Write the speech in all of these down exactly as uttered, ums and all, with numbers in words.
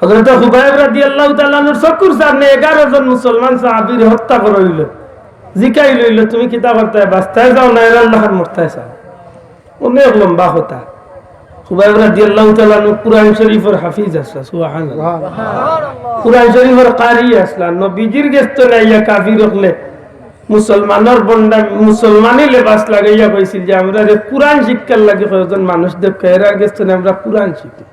হযরতে খুবাইব রাদিয়াল্লাহু তাআলা আনহুর চকুর সামনে এগারো জন মুসলমান সাহাবীরে হত্যা করা অইলো। জিকাইল অইলো, "তুমি কিতা করতায়? বাঁচতায় চাও না এরার লাখান মরতায় চাও?" অনেক লম্বা কথা। খুবাইব রাদিয়াল্লাহু তাআলা আনহু কুরআন শরীফর হাফিজ আছলা, সুবহানাল্লাহ। কুরআন শরীফর কারি আছলা, নবীজির গেছ থনে আইয়া কাফির অকলে মুসলমানর বন্দা, মুসলমানি লেবাস লাগাইয়া কইছিল যে, "আমরারে কুরআন শিক্ষার লাগি কয়জন মানুষ দেউক্কা, এরার গেছ থনে আমরা কুরআন শিখি।"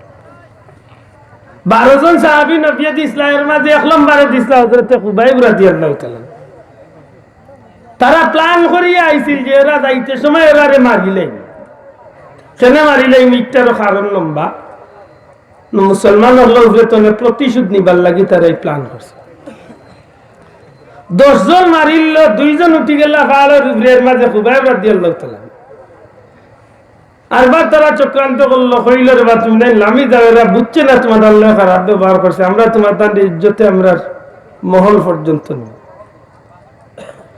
বারো জন সাহাবী নবীয়ে দিছলা, এর মাঝে এক নম্বরে দিছলা হযরতে খুবাইব রাদিয়াল্লাহু তাআলা। তারা plan করিয়া আইছিল যে এরা যাইতে সময় এরারে মারিলাইমু। কেনে মারিলাইমু, ইটারও কারণ লম্বা। মুসলমান অকলর উপরে থনে প্রতিশোধ নিবার লাগি তারা ই plan করছে। দশ জন মারিল, দুইজন উঠি গেলা পাহাড়র উপরে, এর মাঝে খুবাইব রাদিয়াল্লাহু তাআলা। আরবার তারা চক্রান্ত করলো, কইলো, "রে বা, তুমি নাই লামি যাও, এরা বুঝছে না তোমার আল্লাহ খারাপ ব্যবহার করছে, আমরা তোমার তানরে ইজ্জতে আমরার মহল পর্যন্ত নিব।"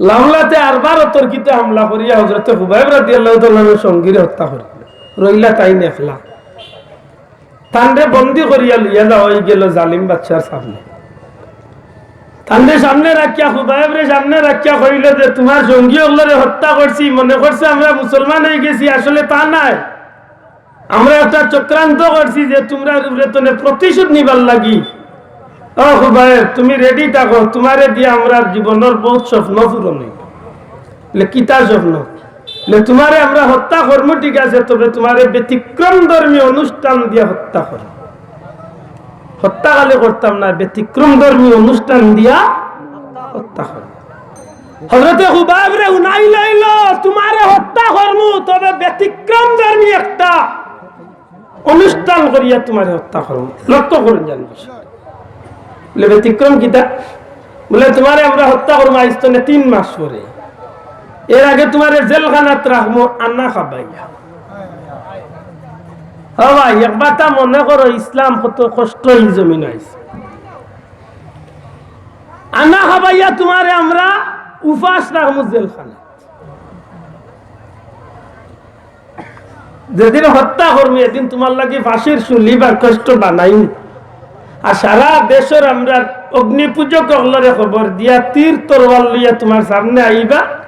লামলাতে আরবার অতর্কিত হামলা করিয়া হযরতে খুবাইব রাদিয়াল্লাহু তাআলা আনহুর সঙ্গীরে হত্যা করিল। রইলা তাইন একলা। তানরে বন্দী করিয়া লইয়া যাওয়া অইগেলো জালিম বাদশার সামনে। তানরে সামনে রাখিয়া, খুবাইবরে সামনে রাখিয়া কইলো যে, "তোমার সঙ্গী অকলরে হত্যা করছি, মনে করছো আমরা মুসলমান অইগেছি, আসলে তা নায়। আমরা একটা চক্রান্ত করছি যে তোমরার উপরে থনে প্রতিশোধ নিবার লাগি। ও খুবাইব, তুমি ready থাকো, তোমারে দিয়া আমরার জীবনর বউত স্বপ্ন পূরণ অইবো।" বলে, "কিতা স্বপ্ন?" বলে, "তোমারে আমরা হত্যা করমু, ঠিক আছে, তবে তোমারে ব্যতিক্রম ধর্মী অনুষ্ঠান দিয়া হত্যা করমু। হত্যা খালি করতাম না, ব্যতিক্রম ধর্মী অনুষ্ঠান দিয়া হত্যা করমু।" হযরতে খুবাইবরে হুনাইল অইলো, "তোমারে হত্যা করমু, তবে ব্যতিক্রম ধর্মী একটা অনুষ্ঠান করিয়া তোমারে হত্যা করমু।" লক্ষ্য করুন জান বিষয়টা। বলে, "ব্যতিক্রম কিতা?" বলে, "তোমারে আমরা হত্যা করমু আইজ থনে তিন মাস পরে। এর আগে তোমারে জেলখানাত রাখমু আনা খাবাইয়া।" ও ভাই, একবার তা মনে করো, ইসলাম কত কষ্ট ই জমিন আইছে। আনা খাবাইয়া তোমারে আমরা উপাস রাখমু জেলখানাত। যেদিন হত্যা করমু, এদিন তোমার লাগি ফাঁসির শুলি বা কষ্ট বানাইমু। আর সারা দেশর আমরার অগ্নিপূজক অকলরে খবর দিয়া তীর তরোয়াল লইয়া তোমার সামনে আইবা।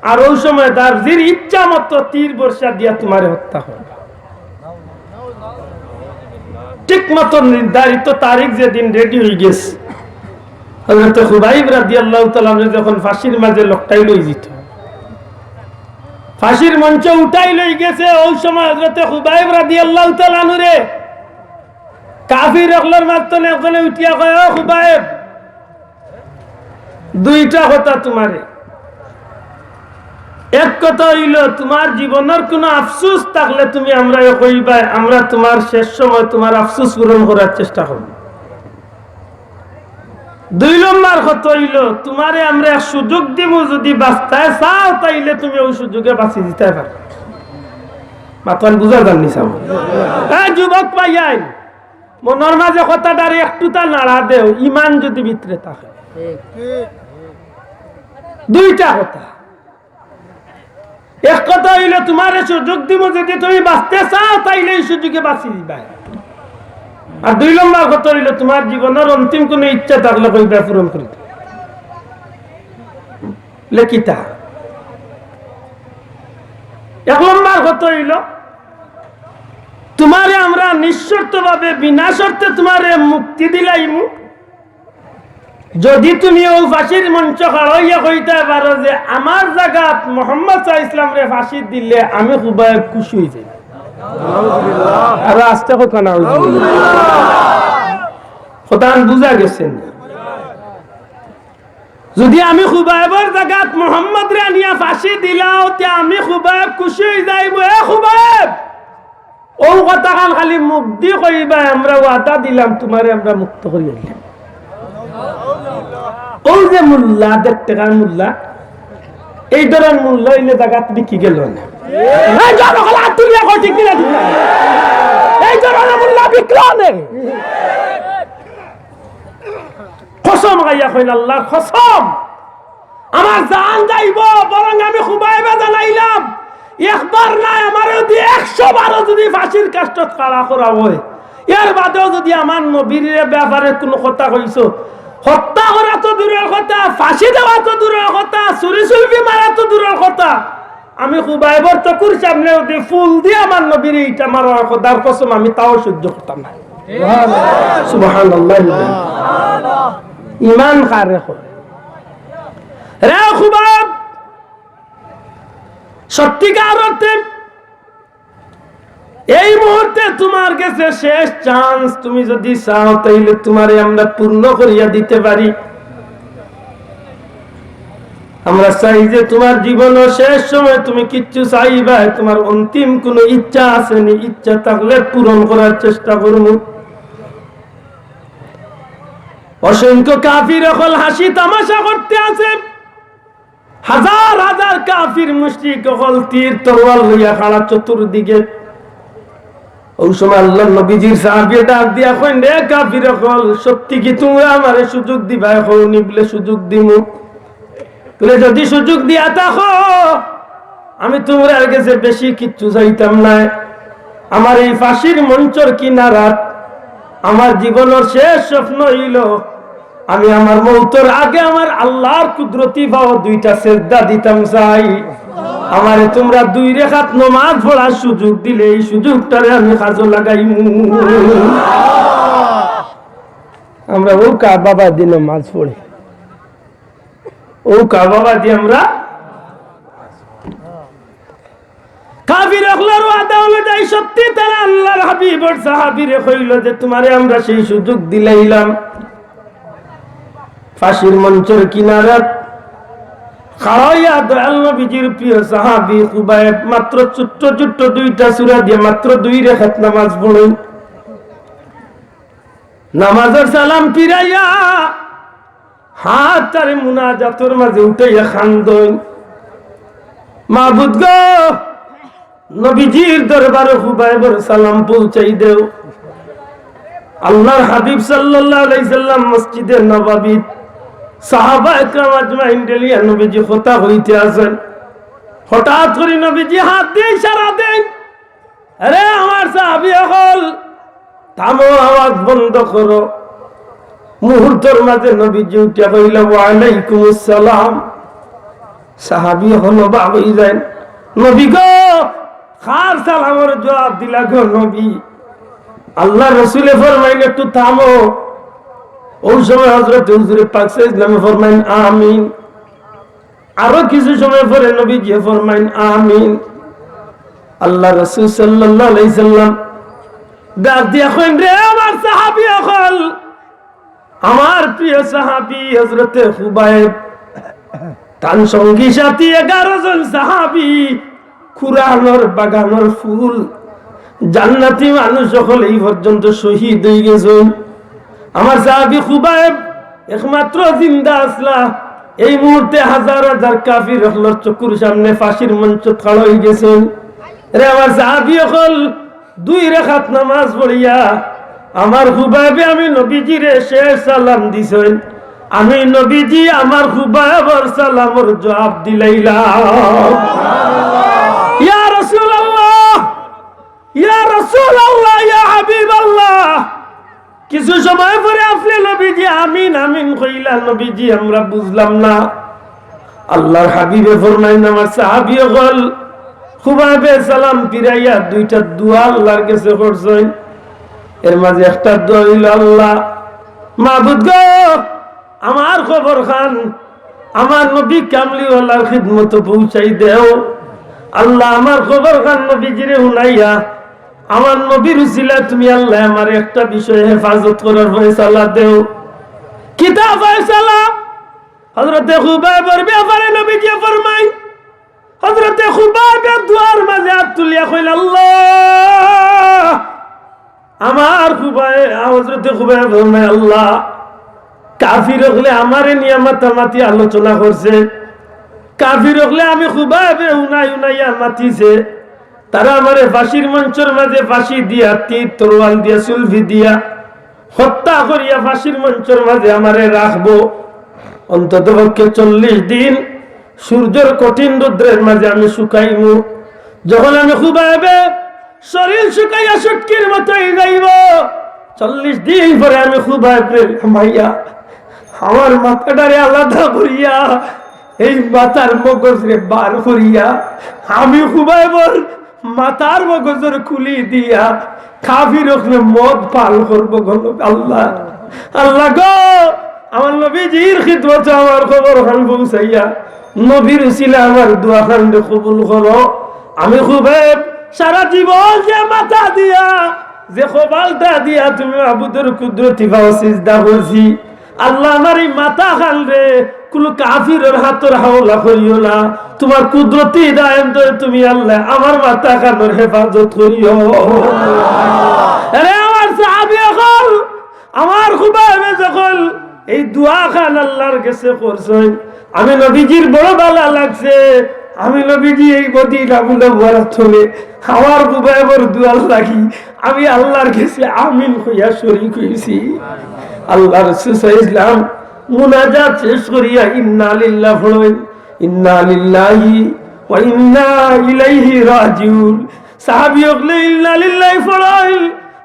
আর ওই সময় তার জির ইচ্ছা মতো তীর বর্ষা দিয়া তোমারে হত্যা করবা। ঠিক মতো নির্ধারিত তারিখ যেদিন ready অইগেছে, হযরতে খুবাইব রাদিয়াল্লাহু তাআলা আনহু যখন ফাঁসির মাঝে লটকাই লই যিত, ফাঁসির মঞ্চ উঠাই লই গেছে, ওই সময় হযরতে খুবাইব রাদিয়াল্লাহু তাআলা আনহুরে কাফির অকলর মাঝ থনে একজনে উঠিয়া কয়, "ও খুবাইব, দুইটা কথা তোমারে। এক কথা অইলো, তোমার জীবনর কুনু আফসোস থাকলে তুমি আমরারে কইবায়, আমরা তোমার শেষ সময় তোমার আফসোস পূরণ করার চেষ্টা করমু। দুই নম্বর কথা অইলো, তোমারে আমরা এক সুযোগ দিমু, যদি বাঁচতায় চাও, তাইলে তুমি ওই সুযোগে বাঁচি যিতায় পারো।" মাতখান বুঝা যার নি চাও? এ যুবক ভাইয়াইন, মনর মাঝে কথাটারে একটুতা নাড়া দেও, ইমান যদি ভিতরে থাকে। দুইটা কথা। এক কথা অইলো, তোমারে সুযোগ দিমু, যদি তুমি বাঁচতে চাও, তাইলে এই সুযোগে বাঁচি যিবায়। আর দুই নম্বর কথা অইলো, তোমার জীবনর অন্তিম কুনু ইচ্ছা থাকলে কইবায়, পূরণ করি দিমু। লে কিতা? এক নম্বর কথা অইলো, তোমারে আমরা নিঃশর্তভাবে, বিনা শর্তে তোমারে মুক্তি দিলাইমু, যদি তুমি অউ ফাঁসির মঞ্চ খাড়া অইয়া কইতায় পারো যে, "আমার জাগাত মোহাম্মদ সাল্লাল্লাহু আলাইহি ওয়াসাল্লামরে ফাঁসি দিলে আমি খুবাইব খুশি অইযাইমু।" আরো আস্তে কউক্কা, নাউজুবিল্লাহ। কথাখান বুঝা গেছে নি? যদি আমি খুবাইবর জাগাত মোহাম্মদরে আনিয়া ফাঁসি দিলাও, তে আমি খুবাইব খুশি অইযাইমু। এ খুবাইব, অউ কথাখান খালি মুখদি কইবায়, "আমরা ওয়াদা দিলাম তোমারে আমরা মুক্ত করি আনলাম।" অউ যে মুল্লা, দেড় টেকার মুল্লা, এই ধরন মুল্লা অইলে জাগাত বিকি গেলো না। এই জনগণ হাত তুলিয়া কও ঠিক কিনা ঠিক না? এই ধরন মুল্লা বিকলো না। কসম খাইয়া কইন, আল্লাহর কসম, আমার জান যাইবো, বরং আমি খুবাইবে জানাইলাম, একবার নায়, আমারে যদি একশো বারও যদি ফাঁসির কাষ্ঠত খাড়া করা অয়, এর বাদেও যদি আমার নবীর ব্যাপারে কুনু কথা কইছো, হত্যা করা তো দূরের কথা, ফাঁসি দেওয়া তো দূরের কথা, ছুরি-সুলফি মারা তো দূরের কথা, আমি খুবাইবর চকুর সামনে যদি ফুল দিয়া আমার নবীরে ইটা মারো, খোদার কসম, আমি তাও সহ্য করতাম না। সুবহানাল্লাহ। ইমান কারে কয়? রে খুবাইব, সত্যিকার অর্থে এই মুহূর্তে তুমার গেছে শেষ chance, তুমি যদি চাও তাইলে তুমারে আমরা পূর্ণ করিয়া দিতে পারি। আমরা চাই যে তুমার জীবনর শেষ সময় তুমি কিচ্ছু চাইবায়, তুমার অন্তিম কুনু ইচ্ছা আছে নি, ইচ্ছা থাকলে পূরণ করার চেষ্টা করমু। অসংখ্য কাফির অকল হাসি তামাশা করতে আছে, হাজার হাজার কাফির মুশরিক অকল তীর তরোয়াল লইয়া খাড়া চতুর্দিকে। অউ সময় আল্লাহর নবীজির সাহাবীয়ে ডাক দিয়া কইন, "রে কাফির অকল, সত্যি কি তুমরা আমারে সুযোগ দিবায়? কও নি বুলে সুযোগ দিমু। বুলে যদি সুযোগ দিয়া থাকো, আমি তুমরার গেছে বেশি কিচ্ছু চাইতাম নায়। আমার এই ফাঁসির মঞ্চর কিনারাত আমার জীবনর শেষ স্বপ্ন অইলো, আমি আমার মউতর আগে আমার আল্লাহর কুদরতি পাও দুইটা সেজদা দিতাম চাই। আমারে তুমরা দুই রেখাত নমাজ পড়ার সুযোগ দিলে এই সুযোগটারে আমি কাজো লাগাইমু।" আমরা অউ কাবাবাদি নমাজ পড়ি, অউ কাবাবাদি আমরা কাফির অকলর ওয়াদা অনুযায়ী সত্যি তারা আল্লাহর হাবিবর সাহাবীরে কইলো যে, "তুমারে আমরা সেই সুযোগ দিলাইলাম।" ফাঁসির মঞ্চর কিনারাত খাড়া অইয়া দয়াল নবীজির প্রিয় সাহাবী খুবাইব মাত্র ছোট্ট ছোট্ট দুইটা সূরা দিয়া মাত্র দুই রেখাত নামাজ পড়ইন। নামাজর সালাম ফিরাইয়া হাত তারে মুনাজাতর মাঝে উঠাইয়া কান্দইন, "মাবুদ গো, নবীজির দরবারো খুবাইবর সালাম পৌঁছাই দেও।" আল্লাহর হাবিব সাল্লাল্লাহু আলাইহি সাল্লাম মসজিদে নববীত, সাহাবা একরাম আজমাইন রেলিয়া নবীজি কথা কইতে আছেন। হঠাৎ করি নবীজি হাত দিয়া ইশারা দেইন, "আরে আমার সাহাবী অকল, থামো, আওয়াজ বন্ধ করো।" মুহূর্তর মাঝে নবীজি উঠিয়া কইলা, "ওয়ালাইকুমুস সালাম।" সাহাবী অকল অবাক অইযাইন, "নবী গো, কার সালামর জুয়াব দিলা গো নবী?" আল্লাহর রসুলে ফরমাইন, "একটু থামো।" অউ সময় হযরতে হুজুরে পাক সাল্লাল্লাহু আলাইহি ওয়াসাল্লামে ফরমাইন, "আমিন।" আরো কিছু সময় পরে নবীজিয়ে ফরমাইন, "আমিন।" আল্লাহর রাসূল সাল্লাল্লাহু আলাইহি সাল্লাম ডাক দিয়া কইন, "রে আমার সাহাবী অকল, আমার প্রিয় সাহাবী হযরতে খুবাইব, তান সঙ্গী সাথী এগারো জন সাহাবী, কুরআনর বাগানর ফুল, জান্নাতি মানুষ অকল এই পর্যন্ত শহীদ অইগেছইন। আমার সাহাবী খুবাইব একমাত্র জিন্দা আছলা, এই মুহূর্তে হাজার হাজার কাফির অকলর চকুর সামনে ফাঁসির মঞ্চত খাড়া অইগেছইন। রে আমার সাহাবী অকল, দুই রাকাত নামাজ পড়িয়া আমার খুবাইবে আমি নবীজিরে শেষ সালাম দিছইন, আমি নবীজি আমার খুবাইবর সালামর জুয়াব দিলাইলাম।" ইয়া রাসূলুল্লাহ, ইয়া রাসূলুল্লাহ, ইয়া হাবিবাল্লাহ, কিছু সময় পরে আপনে নবীজি আমিন আমিন কইলা, নবীজি আমরা বুঝলাম না। আল্লাহর হাবিবে ফরমাইন, আমার সাহাবী অকল খুবাইবে সালাম ফিরাইয়া দুইটা দোয়া আল্লাহর গেছে করছইন। এর মাঝে একটা দোয়া অইলো, "আল্লাহ, মাবুদ গো, আমার খবর খান আমার নবী কামলিওয়ালার খিদমতো পৌঁছাই দেও। আল্লাহ, আমার খবর খান নবীজিরে হুনাইয়া আমার নবীর উসিলায় তুমি আল্লাহ আমার একটা বিষয়ে হেফাজত করার ফয়সালা দেও।" কিতা ফয়সালা? হযরতে খুবাইবর ব্যাপারে নবীজি ফরমাইন, হযরতে খুবাইবে দোয়ার মাঝে আত তুলিয়া কইলা, "আল্লাহ, আমার খুবাইব", হযরতে খুবাইবে ফরমাইন, "আল্লাহ, কাফির অকলে আমারে নিয়া মাতামাতি আলোচনা করছে, কাফির অকলে আমি খুবাইবরে হুনাই হুনাইয়া মাতিছে, তারা আমারে ফাঁসির মঞ্চর মাঝে ফাঁসি দিয়া, তীর তরোয়াল দিয়া, সুলফি দিয়া হত্যা করিয়া ফাঁসির মঞ্চর মাঝে আমারে রাখবো। অন্তত পক্ষে চল্লিশ দিন সূর্যর কঠিন রৌদ্রের মাঝে আমি শুকাইমু। যখন আমি খুবাইবে শরীর শুকাইয়া শুটকির মতো অই যাইবো। চল্লিশ দিন পরে আমি খুবাইবরে লামাইয়া আমার মাথাটারে আলাদা করিয়া এই মাথার মগজরে বার করিয়া আমি খুবাইবর মাথার মগজর খুলি দিয়া কাফির অকলে মদ পান করবো গো আল্লাহ। আল্লাহ গো, আমার নবীজির খিদমতে আমার খবর খান পৌঁছাইয়া নবীর উসিলা আমার দোয়া খান কবুল করো। আমি খুবাইব সারা জীবন যে মাথা দিয়া, যে কপালটা দিয়া তুমি মাবুদর কুদরতি পাও সিজদা করছি, আল্লাহ আমার এই মাথা খানরে কুনু কাফিরর হাতর হাওলা করিও না। তুমার কুদরতি দায়েম ধরে তুমি আল্লাহ আমার মাথা খানর হেফাজত করিও। আরে আমার সাহাবী অকল, আমার খুবাইবে যখন এই দোয়া খান আল্লাহর গেছে করছইন, আমি নবীজির বড় ভালা লাগছে। আমি নবীজি এই মদিনা মুনাওয়ারাত থনে আমার খুবাইবর দোয়ার লাগি আমি আল্লাহর গেছে আমিন কইয়া শরিক অইছি। আল্লাহর রাসূল সাল্লাল্লাহু আলাইহি ওয়াসাল্লাম মুনাজাত শেষ করিয়া ইন্না লিল্লাহ পড়ইন, ইন্না লিল্লাহি ওয়া ইন্না ইলাইহি রাজিউন। সাহাবী অকলে ইন্না লিল্লাহি পড়ইন,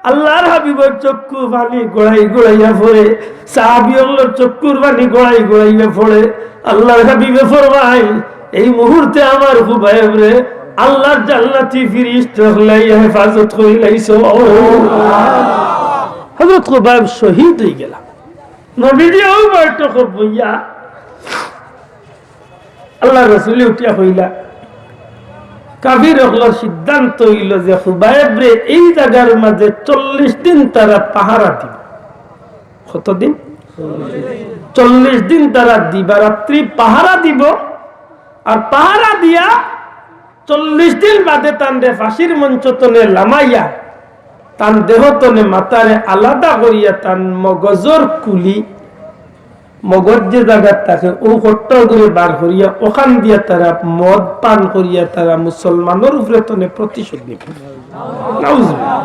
আল্লাহর হাবিবর চক্ষু পানি গড়াই গড়াইয়া পড়ে, সাহাবী অকলর চক্ষুর পানি গড়াই গড়াইয়া পড়ে। আল্লাহর হাবিবে ফরমাইন, এই মুহূর্তে আমার খুবাইবরে আল্লাহর জান্নাতি ফিরিস্তা অকলে হেফাজত করিলাইছইন। হযরত খুবাইব শহীদ অইগেলা। নবীজি অউ বৈঠকো বইয়া আল্লাহর রাসূলে উঠিয়া কইলা, কাফির অকলর সিদ্ধান্ত অইলো যে খুবাইবরে এই জাগার মাঝে চল্লিশ দিন তারা পাহারা দিবো। কতদিন? চল্লিশ দিন তারা দিবারাত্রি পাহারা দিবো। আর পাহারা দিয়া চল্লিশ দিন বাদে তানরে ফাঁসির মঞ্চ তনে লামাইয়া তান দেহ তনে মাথারে আলাদা করিয়া তান মগজর কুলি, মগজ যে জাগাত থাকে, অউ কট্টর করে বার করিয়া অখান দিয়া তারা মদ পান করিয়া তারা মুসলমানর উপরে তনে প্রতিশোধ নিবো। নাউজুবিল্লাহ।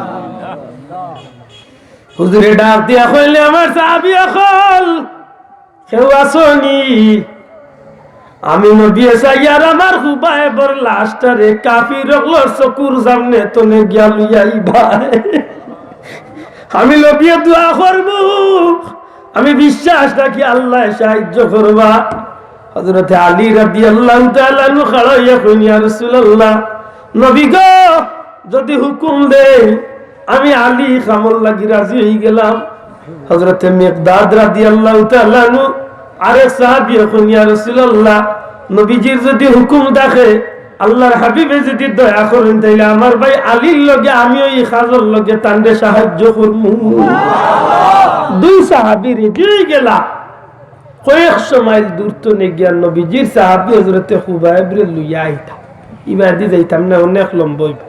হুজুরে ডাক দিয়া কইলে, আমার সাহাবী অকল, কেউ আছো নি? আমি নবীয়ে চাইয়ার আমার খুবাইবর লাশটারে কাফির অকলর চকুর সামনে তনে গিয়া লইয়া আইবায়। আমি নবীয়ে দোয়া করমু, আমি বিশ্বাস রাখি আল্লায় সাহায্য করবা। হযরতে আলী রাদিয়াল্লাহু তাআলা আনহু খাড়া অইয়া কইন, ইয়া রাসূলুল্লাহ, নবী গো, যদি হুকুম দেইন, আমি আলী কামর লাগি রাজি অইগেলাম। হযরতে মিকদাদ রাদিয়াল্লাহু তাআলা আনহু আরেক সাহাবীয়ে কইন, ইয়া রাসূলুল্লাহ, নবীজির যদি হুকুম থাকে, আল্লাহর হাবিবে যদি দয়া করইন, তাইলে আমার ভাই আলীর লগে আমিও ই কাজর লগে তানরে সাহায্য করমু। দুই সাহাবী রেডি অইগেলা। কয়েকশো মাইল দূর তনে গিয়া নবীজির সাহাবী হযরতে খুবাইবরে লইয়া আইতা। ইবাদি যাইতাম না, অনেক লম্বা অইবো।